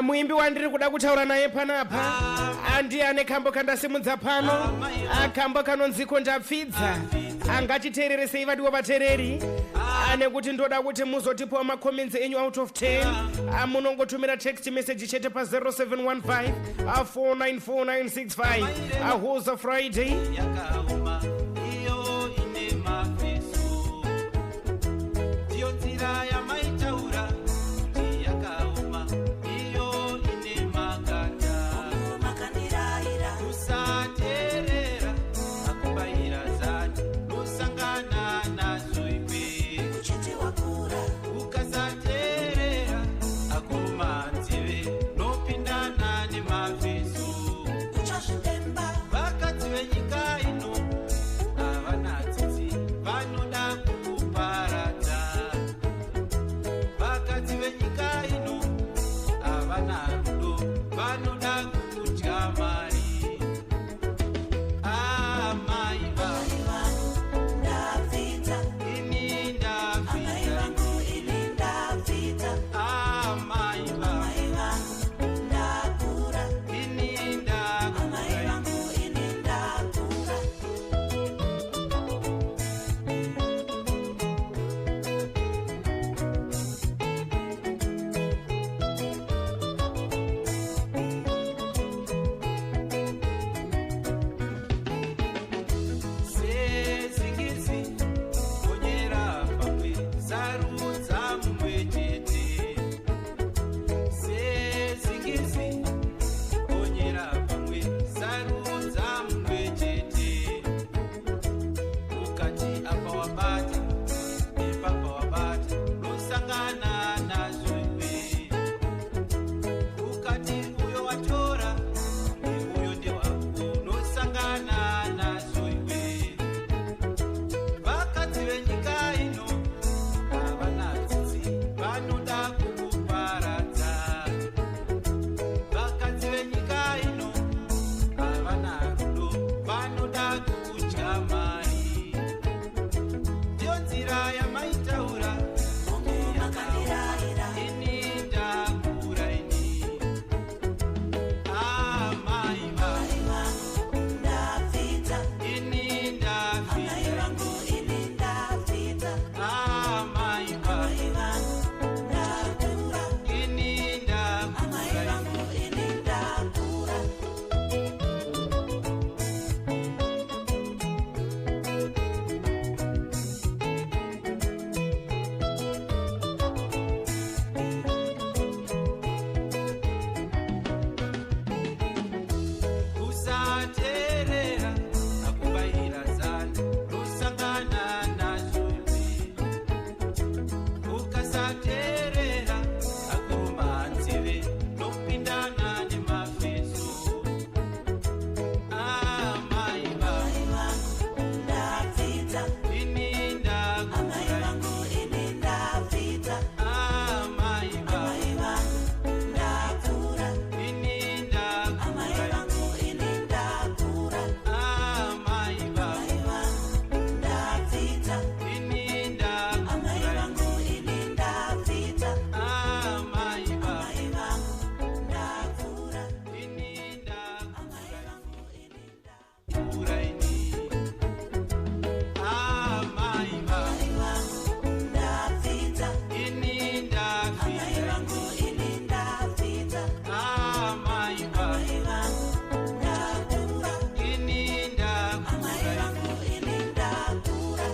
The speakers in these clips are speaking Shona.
Muimbi wandiri kuda kutaura naye panapa andiye ane kambo kandasimudza pano, kambo kanonziko Ndapfidza. Angatiteereresei, vadiwa vateereri, nekuti ndoda kuti muzotipawo macomments enyu out of 10. Munongotumira text message chete pa 0715 494965. Who's Friday? Yakaoma iyo ine mafeso, ndiyo nzira yamaitaura kuti yakaoma iyo ine makata. Makandirayira. Usateerera akubayira zani, usangana nazvo iwe. Uchiti wakura. Ukasateerera akumanzeve, nopindana nemafeso. Uchazvidemba. Vakadzi venyika ino havana tsitsi, vanoda kukuparadza. Vakadzi venyika ino havana rudo, vanoda kukudya mari. Amai va Amai vangu, ndapfidza. Ini Amai ndapfidza. vangu, ini ndapfidza. Amai va Amai vangu, ndakura. Ini Amai ndakura. vangu, ini ndakura. Sezingizi gonyera pamwe, sarudza mumwe chete. Sezingizi gonyera pamwe, sarudza mumwe chete. Ukati apa wabata, ipapa wabata, nosangana nazvo iwe. Ukati uyo watora, uyo ndewako, nosangana nazvo iwe. Vakadzi venyika ino havana tsitsi, vanoda kukuparadza. Vakadzi venyika ino havana rudo, vanoda kukudya mari. Ndiyo nzira yamaitaura. Mungu makandirayira. Ini ndakura ini. Amai va Amai vangu, ndapfidza. Ini Amai ndapfidza. vangu, ini ndapfidza. Amai va Amai vangu, ndakura. Ini Amai ndakura. vangu, ini ndakura. Usateerera akubayira zano, nosangana nazvo iwe. Ukasateerera akuruma nzeve, nopindana nemafeso. Amai va Amai vangu, ndapfidza. Ini Amai ndakura. vangu, ini ndapfidza. Amai va Amai vangu, ndakura. Ini Amai ndakura. vangu, ini ndakura. Amai va Amai vangu, ndapfidza. Ini Amai ndakura. vangu, ini ndapfidza. Amai va Amai vangu, ndakura. Ini ndakura. Amai vangu, ini Kura ini. Amai va Amai vangu, ndapfidza. Ini Amai ndapfidza. vangu, ini ndapfidza. Amai va Amai vangu, ndakura. Ini Amai ndakura. vangu, ini ndakura.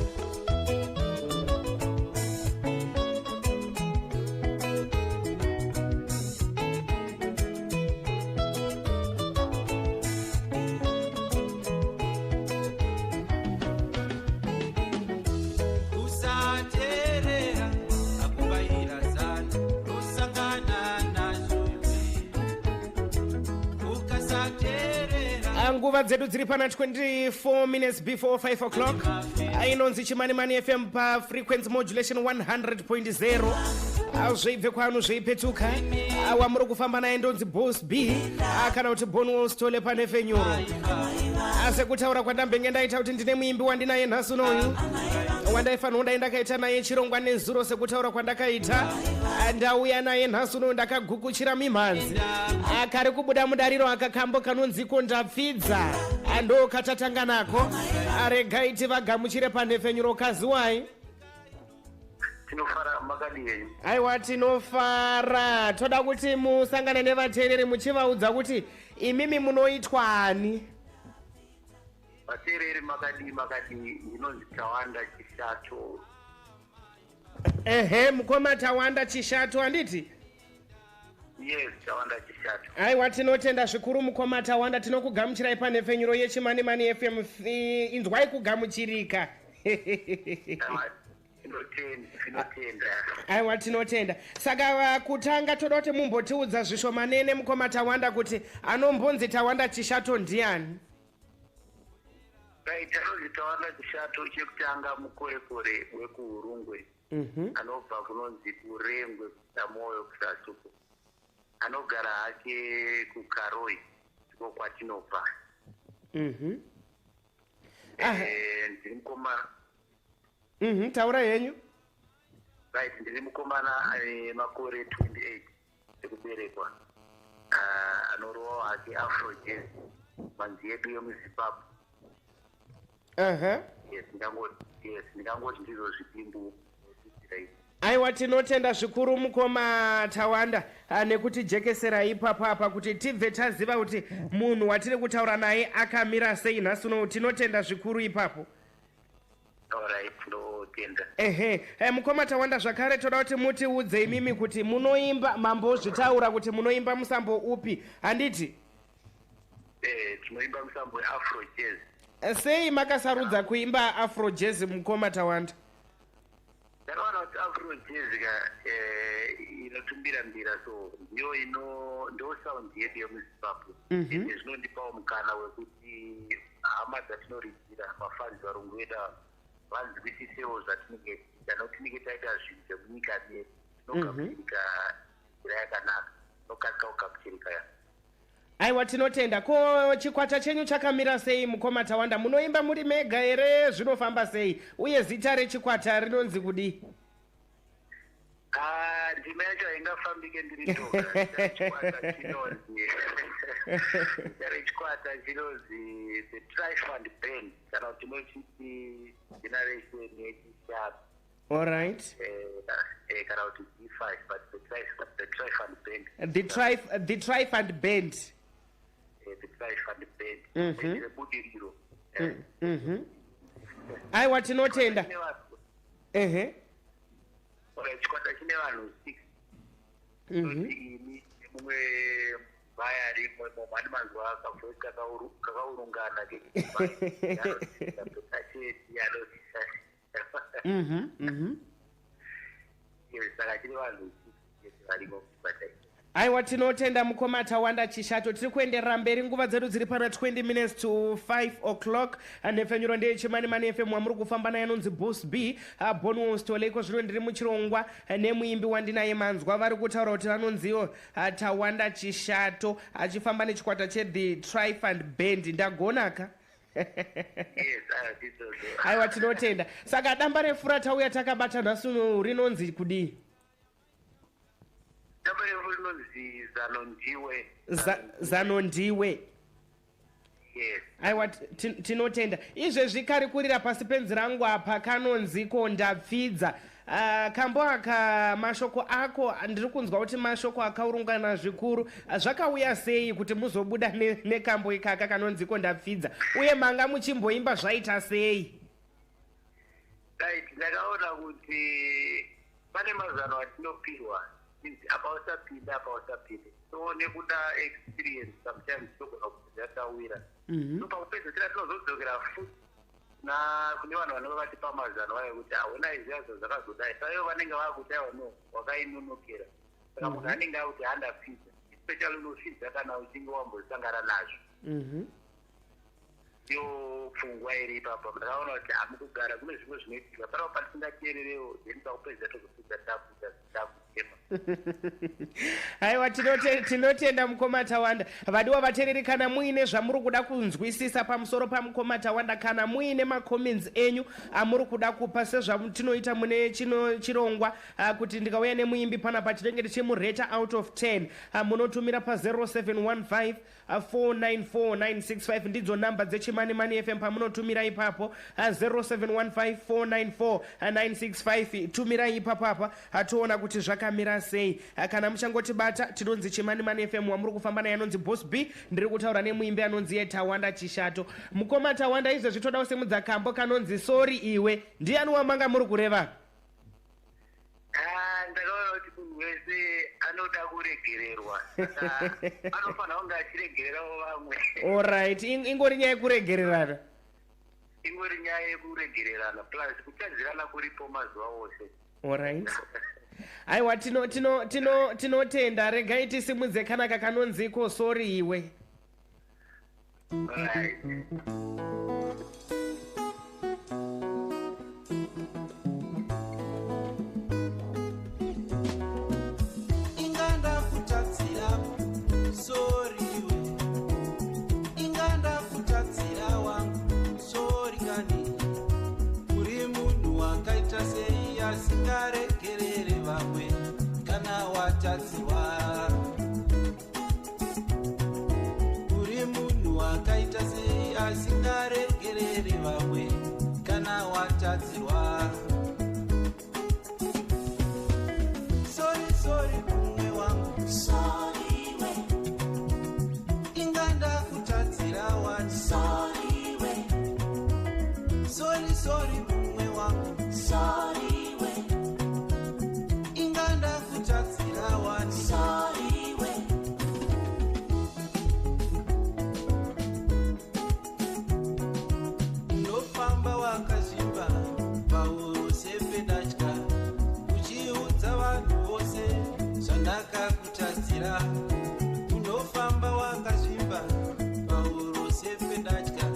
Usateerera akubayira zano, nosangana nazvo iwe. Ukasateerera. Nguva dzedu dziri pana 24 minutes before 5 o'clock. Inonzi Chimanimani FM pa frequency modulation 100.0. Zveibve kwanu zveipetuka. Wamuri kufamba naye ndonzi Boss B, kana kuti Bonwell Stole panefenyuro. Sekutaura kwandambenge ndaita kuti ndine muimbi wandinaye nhasi unoyu. Wandaifanira kudai ndakaita naye chirongwa nezuro sekutaura kwandakaita. Ndauya naye nhasi uno ndakagukuchira mimhanzi. Kari kubuda mudariro aka kambo kanonziko Ndapfidza, ndo katatanga nako. Regai tivagamuchire panhefenyuro. Kaziwai. Tinofara, makadii? Aiwa, tinofara. Toda kuti musangane nevateereri muchivaudza kuti imimi munoitwani. Vateereri, makadii, makadii? Ndinonzi Tawanda Chishato. Ehe, mukoma Tawanda Chishato, handiti? Yes, Tawanda Chishato. Aiwa, tinotenda zvikuru, mukoma Tawanda. Tinokugamuchirai panhefenyuro yeChimanimani FM. Inzwai kugamuchirika. Tinotenda, tinotenda. Aiwa, tinotenda. Saka kutanga toda kuti mumbotiudza zvishomanene, mukoma Tawanda, kuti anombonzi Tawanda Chishato ndiani? Right, anonzi Tawanda Chishato, chekutanga mukorekore wekuHurungwe, anobva kunonzi kuRengwe, kuDamoyo, kuSasuko. Anogara hake kuKaroi, ndiko kwatinobva. Ndiri mukoma. Taura henyu. Right, ndiri mukomana ane makore 28 ekuberekwa. Ah, anorovawo hake afro jazz, mhanzi yedu yemuZimbabwe. Yes, ndingangoti ndizvo zvidimbu zvidzirai. Aiwa, tinotenda zvikuru, mukoma Tawanda, nekuti jekesera ipapapa kuti tibve taziva kuti munhu watiri kutaura naye akamira sei nhasi uno. Tinotenda zvikuru ipapo. Alright, ndotenda. Ehe, mukoma Tawanda, zvakare toda kuti mutiudze imimi kuti munoimba, mambozvitaura kuti munoimba musambo upi, handiti? Tinoimba musambo weafro jazz. Sei makasarudza kuimba afro jazz, mukoma Tawanda? Ndakaona kuti afro jazz ka inotumbira mbira, so ndiyo ino ndo sound yedu yemuZimbabwe. Ende zvinondipawo mukana wekuti hama dzatinoridzira, mafans, varungu vedu ava, vanzwisisewo zvatinenge tichiita, nokuti tinenge taita zvinhu zvemunyika medu zvinogamuchirika nzira yakanaka, inokasika kugamuchirika. Aiwa, tinotenda. Ko chikwata chenyu chakamira sei, mukoma Tawanda? Munoimba muri mega here? Zvinofamba sei, uye zita rechikwata rinonzi kudii? Ah, ndima yacho haingafambike ndiri ndoga. Zita rechikwata chinonzi The Trifund Band, kana kuti tinochiti Generation Yechishanu. Allright. Kana kuti G5, but the Trifund Band. The Trifund Band. The Trifund Band rebudiriro. Aiwa, tinotenda. Chine vanhu- Ehe. Alright, chikwata chine vanhu 6. Toti ini nemumwe baya rimwe momhani, manzwa kavoice kakaurungana kacheti anoti. Yes, saka chine vanhu 6 varimo muchikwata ichi. Aiwa, tinotenda, mukoma Tawanda Chishato. Tiri kuenderera mberi, nguva dzedu dziri pana 20 minutes to 5 o'clock. Nhepfenyuro ndeyeChimanimani FM, wamuri kufamba naye anonzi Boss B, Bonwostoleko. Zvino ndiri muchirongwa nemuimbi wandinaye, manzwa vari kutaura kuti vanonziwo Tawanda Chishato, achifamba nechikwata cheThe Trifund Band. Ndagonaka? Yes, ah, ndizvozvo. Aiwa, tinotenda. Saka damba refura tauya takabata nhasi uno rinonzi kudii? Damba refu rinonzi Zano Ndiwe. Zano Ndiwe. Yes. Aiwa, tinotenda. Izvezvi kari kurira pasi penzirangu apa kanonziko Ndapfidza. Kambo aka, mashoko ako ndiri kunzwa kuti mashoko akaurungana zvikuru. Zvakauya sei kuti muzobuda nekambo ikaka kanonziko Ndapfidza, uye manga muchimboimba zvaita sei? Right, ndakaona kuti pane mazano atinopiwa, inzi apa usapinde, apa usapinde. So nekuda experience, sometimes togona kupedza tawira. So pakupedzisira tinozodzokera futi na kune vanhu vanenge vatipa mazano ayo kuti hauna izvazvo zvakazodai. Saivo vanenge vakuti aiwa, no, wakainonokera. Saka munhu anenge akuti handapfidza, especially unofidza kana uchinge wambosangana nazvo. Iyo pfungwa iri ipapa, ndakaona kuti hamukugara kune zvimwe zvinoitika panapa patisingateererewo, then pakupedza tozopedza takuita takuchema. kuchema. Aiwa, tinotenda mukoma Tawanda. Vadiwa vateereri, kana muine zvamuri kuda kunzwisisa pamusoro pamukoma Tawanda, kana muine macomments enyu amuri kuda kupa, sezvatinoita mune chino chirongwa, kuti ndikauya nemuimbi panapa tinenge tichimureta out of 10, munotumira pa0715 494965. Ndidzo namba dzeChimanimani FM. Pamunotumira ipapo, 0715 494 965, tumirai ipapapa, toona kuti zvakamira sei. Kana muchangotibata, tinonzi Chimanimani FM. Wamuri kufamba naye anonzi Boss B. Ndiri kutaura nemuimbi anonzi ye Tawanda Chishato. Mukoma Tawanda, izvezvi toda kusimudza kambo kanonzi "Sorry Iwe". Ndiani wamanga muri kureva? Ah, ndakaona kuti munhu wese anoda kuregererwa, saka anofanira kunge achiregererawo vamwe. Alright, ingori nyaya yekuregererana. Ingori nyaya yekuregererana, plus kutadzirana kuripo mazuva ose. Alright, aiwa, tinotenda. Regai tisimudze kanaka kanonziko "Sorry Iwe". Right. Inganda kutatsira, sorry iwe. Inganda kutatsira wangu, sorry kani. Uri munhu wakaita sei asingaregerere vamwe kana watadziwa? Uri munhu wakaita sei asingaregerere vamwe kana watadzirwa? Sorry, sorry mumwe wangu. Sorry iwe. Inganda kutadzira wati. Sorry iwe. Sorry, sorry mumwe wangu. Sorry iwe. Inganda kutadzira wati. Sorry iwe. Unofamba wakazvimba pahuro sepedatya, uchiudza vanhu vose zvandakakutadzira. Unofamba wakazvimba pahuro sepedatya.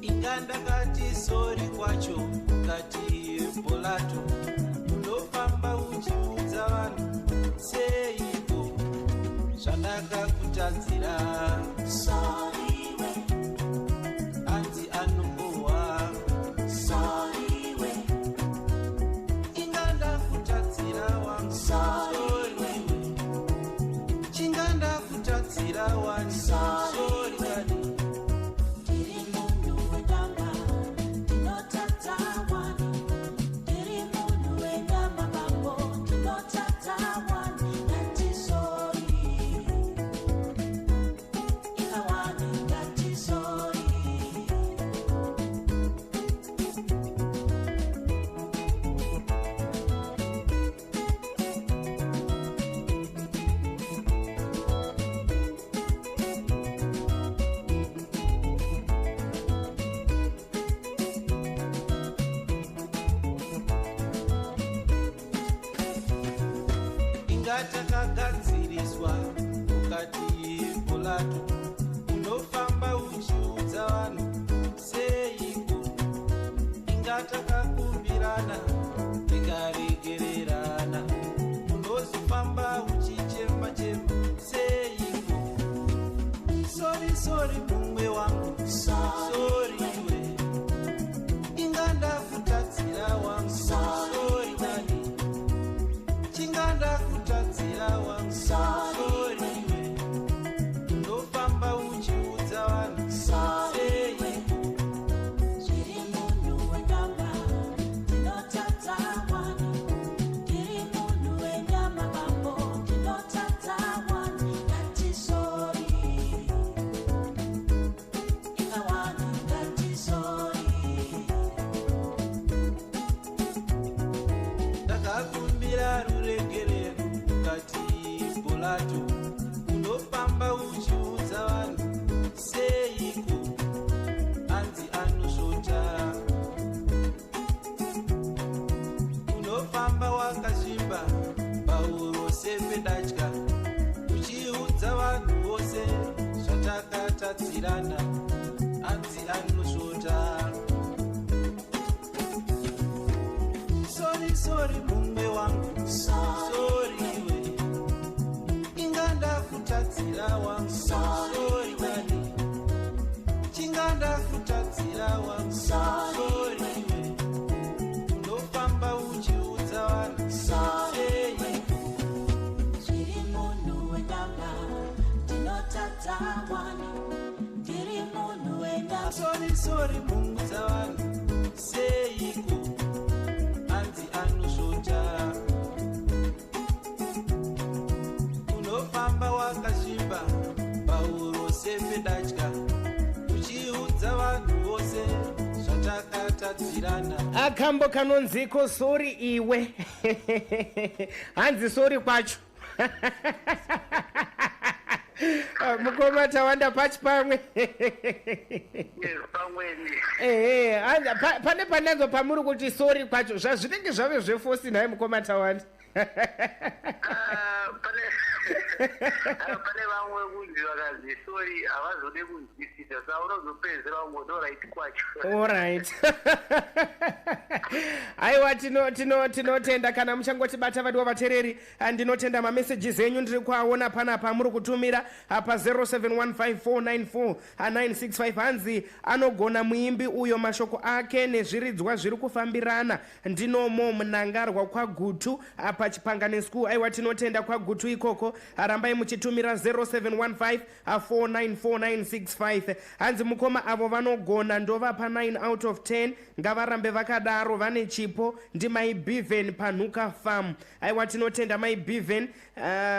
Inga ndakati sorry kwacho, ukati bolato. Unofamba uchiudza vanhu seiko zvandakakutadzira? Sorry iwe. Anzi anobohwa. Sorry iwe. Inganda kutadzira wangu. Sorry iwe. Chinganda kutadzira wani. Sorry Sorry iwe. kani. Ndiri munhu wenyama, ndinotadza wani. Ndiri munhu wenyama bambo, ndinotadza wani. Ngati sorry. Ikawani ngati sorry. Ingatakagadziriswa, ukati bolato. Unofamba uchiudza vanhu seiko? Ingatakakumbirana, tikaregererana. Unozofamba uchichema chema seiko? Sorry, sorry mumwe wangu. Sorry Sorry iwe. Inganda kutadzira wangu. Sorry Sorry iwe. nani. Chinganda kutadzira wangu. Sorry Sorry iwe. Unofamba uchiudza vanhu Sorry iwe. seiko? Ndiri munhu wenyama, ndinotadza wani. Ndiri munhu wenyama bambo, ndinotadza wani. Ngati sorry. Ikawani ngati sorry. Ndakakumbira ruregerero, ukati bolato. Unofamba uchiudza vanhu seiko? Anzi anosvota. Unofamba wakazvimba pahuro sepedatya, uchiudza vanhu vose zvatakatadzirana. Anzi anosvota. Sorry, sorry mumwe wangu. Sorry Sorry. Iwe. Sorry mungu dzavanhu seiko anzi anosvota. Unofamba wakasvimba pauro sepedatya uchiudza vanhu vose zvatakatadzirana. Akambo kanonziko sorry iwe. Hanzi sorry kwacho. Mukoma Tawanda, pachi pamwe. Yes, pamweni. Ehe, pane pananzo pamuri kuti sorry kwacho, zvazvinenge zvave zvefosi nhaye, mukoma Tawanda? Ah, pane vamwe kunzi vakanzi sorry havazode kunzwisisa, saka unozopedzisira wangoti alright kwacho. Alright, aiwa, tinotenda kana muchangotibata, vadiwa vateereri. Ndinotenda mamessages enyu, ndiri kuaona panapa muri kutumira pa 0715494965. Hanzi anogona muimbi uyo, mashoko ake nezviridzwa zviri kufambirana. Ndinomo Munangarwa kwaGutu, pachipangane school. Aiwa, tinotenda kwaGutu ikoko. Rambai muchitumira 0715 494965. Hanzi mukoma avo vanogona, ndovapa 9 out of 10, ngavarambe vakadaro, vane chipo. Ndimai Biven paNhuka Farm. Aiwa, tinotenda mai Biven,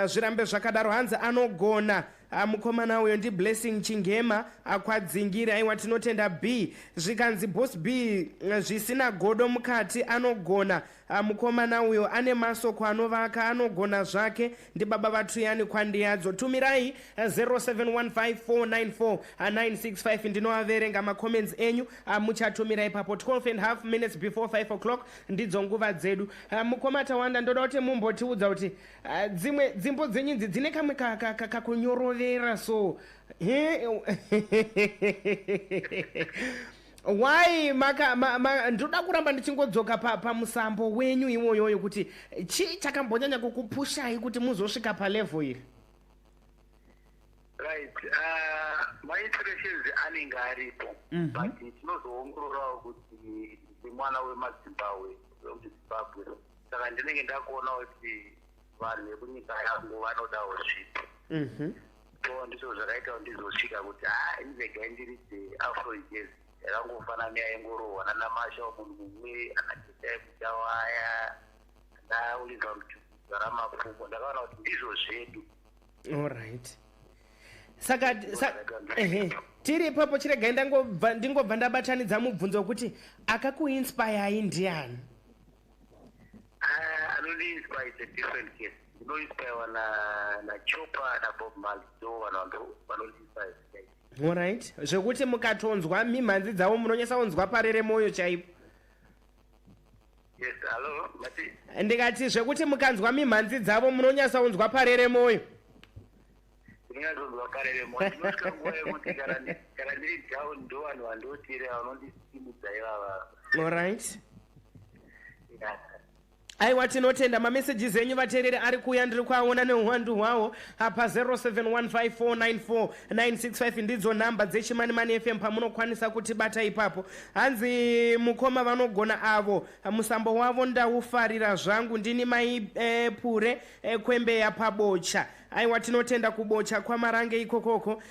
zvirambe zvakadaro. Hanzi anogona mukomana uyo, ndiBlessing Chingema akwadzingiri. Aiwa, tinotenda b. Zvikanzi Boss B, zvisina godo mukati, anogona mukomana uyo, ane masoko anovaka, anogona zvake. Ndibaba vatuyani kwandiyadzo. Tumirai 0715494965, ndinoaverenga macomments enyu muchatumira ipapo. 12 and half minutes before 5 o'clock ndidzo nguva dzedu. Mukoma Tawanda, ndoda kuti mumbotiudza kuti dzimwe dzimbo dzenyu idzi dzine kamwe kakunyorovera so. Why maka ndoda kuramba ndichingodzoka pamusambo wenyu iwoyoyo, kuti chii chakambonyanya kukupushai kuti muzosvika palevel iri? Right, mainspirations anenge aripo, but tinozoongororawo kuti ndi mwana wemaZimbabwe, wemuZimbabwe, saka ndinenge ndakuona kuti vanhu vekunyika yangu vanodawo zvipo. So ndizvo zvakaita kuti ndizosvika kuti ha, iniregai ndiridze afro jazz yakangofanana neyaingorohwa nanaMasha munhu mumwe, anaChetai Muchawaya, ana Oliver Mtukudzi, Ramapfumo. Ndakaona kuti ndizvo zvedu. Alright, saka ehe, tiri ipapo, chiregai ndingobva ndabatanidza mubvunzo wekuti akakuinspirei ndiani? Ah, anondiinspire it's a different case. Ndinoinspirewa naChopper naBob Marley, ndo vanhu vanondiinspire. Alright, zvekuti mukatonzwa mimhanzi dzavo munonyasa kunzwa parere mwoyo chaipo? Yes, hallo, mati? Ndikati zvekuti mukanzwa mimhanzi dzavo munonyasa kunzwa parere mwoyo. Ndinonyatsonzwa parere mwoyo. Ndinosvika nguva yekuti kana ndiri down, ndo vanhu vandotira vanondisimudza ivava. Alright. Yeah. Aiwa, tinotenda. Mamessages enyu, vateereri, ari kuuya, ndiri kuaona neuwandu hwawo apa. 0715494965 ndidzo nhamba dzeChimanimani FM pamunokwanisa kutibata ipapo. Hanzi mukoma vanogona avo, musambo wavo ndaufarira zvangu. Ndini mai Pure Kwembeya paBocha. Aiwa, tinotenda kuBocha kwaMarange ikokoko.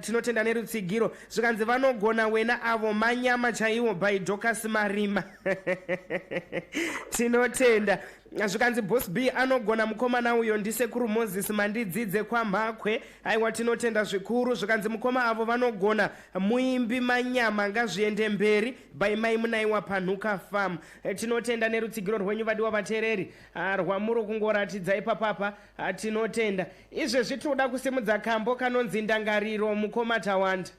Tinotenda nerutsigiro. Zvikanzi vanogona wena avo, manyama chaiwo, by Docas Marima. Tinotenda. Zvikanzi Boss B anogona mukomana uyo. Ndisekuru Moses Mandidzidze kwaMhakwe. Aiwa, tinotenda zvikuru. Zvikanzi mukoma avo vanogona, muimbi manyama, ngazviende mberi, by mai Munaiwa paNhuka Farm. Tinotenda nerutsigiro rwenyu, vadiwa vateereri, rwamuri kungoratidza ipapapa. Tinotenda. Izvezvi tinoda kusimudza kambo kanonzi Ndangariro, mukoma Tawanda.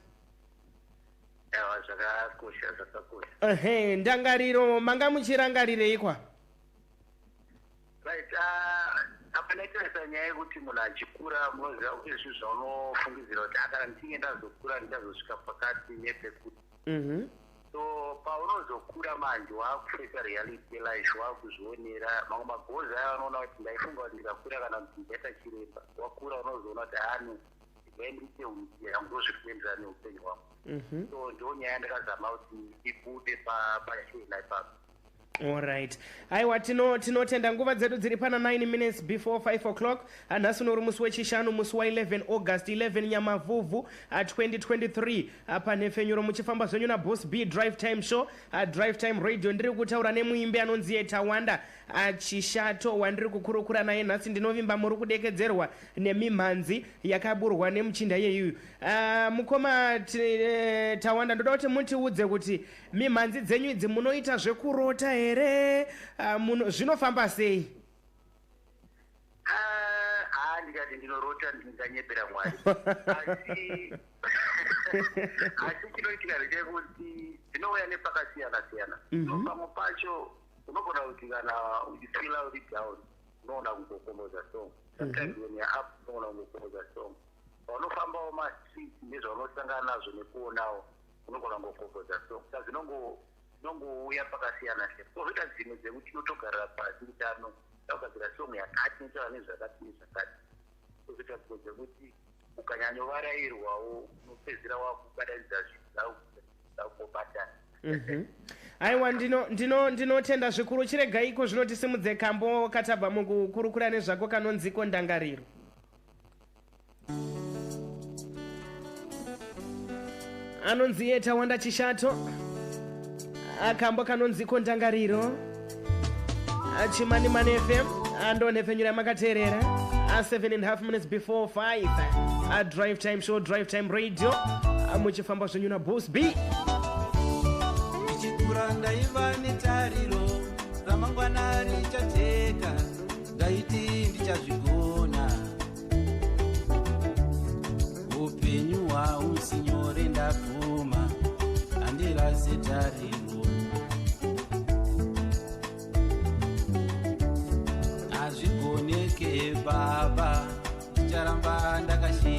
Aiwa, zvakakosha, zvakakosha. Ehe, Ndangariro, manga muchirangarirei kwa? Right, apa ndaitarisa nyaya yekuti munhu achikura, munoziva kuti zvinhu zvaunofungidzira kuti akana ndichinge ndazokura ndichazosvika pakati nepekuti. So paunozokura manje waakufesa reality yelife, waakuzvionera mamwe magoals aya. Unoona kuti ndaifunga kuti ndikakura kana kuti ndichaita chiremba. Wakura unozoona kuti ano regai ndiite yangu, ndozviri kuenderana neupenyu hwangu. So ndo nyaya yandakazama kuti ibude pachena ipapo. Alright, aiwa, tinotenda. Nguva dzedu dziri pana 9 minutes before 5 o'clock. Nhasi unori musi wechishanu, musi wa11 August, 11 Nyamavhuvhu 2023. Panhefenyuro muchifamba zvenyu naBoss B, Drive Time Show, Drive Time Radio. Ndiri kutaura nemuimbi anonzi Tawanda Chishato, wandiri kukurukura naye nhasi. Ndinovimba muri kudekedzerwa nemimhanzi yakaburwa nemuchinda iyeyuyu. Mukoma Tawanda, ndoda kuti mutiudze kuti mimhanzi dzenyu idzi munoita zvekurota here? Zvinofamba sei? Ah, ah, ndikati ndinorota ndinganyepera Mwari, asi chinoitika ndechekuti dzinouya nepakasiyana siyana. So pamwe pacho unogona kuti kana uchifeela uri down, unoona kungokomboza song. Sometimes when you're up, unoona kungokomboza song. Paunofambawo mastreet nezvaunosangana nazvo nekuonawo, unogona kungokomboza song. Saka dzinongouya pakasiyana siyana. Kozoita dzimwe dzekuti unotogarira pasi kuti ano ndakugadzira song yakati inotaura nezvakati nezvakati. Kozoita dzimwe dzekuti ukanyanyovarayirwawo, unopedzisira wakubatanidza zvinhu zvakungobatana. Aiwa, ndinotenda zvikuru. Chiregaiko zvino tisimudze kambo katabva mukukurukura nezvako, kanonziko Ndangariro. Anonzi iye Tawanda Chishato, akambo kanonziko Ndangariro. Chimanimani FM ando nhefenyuro yamakateerera. A 7 and half minutes before 5, a Drive Time Show, Drive Time Radio. Muchifamba zvenyu naBoss B. Ndichikura ndaiva netariro, ramangwana richajeka, ndaiti ndichazvigona. Upenyu hwausi nyore, ndabvuma, handirase tariro. Hazvigoneke baba, ndicharamba ndakashinga.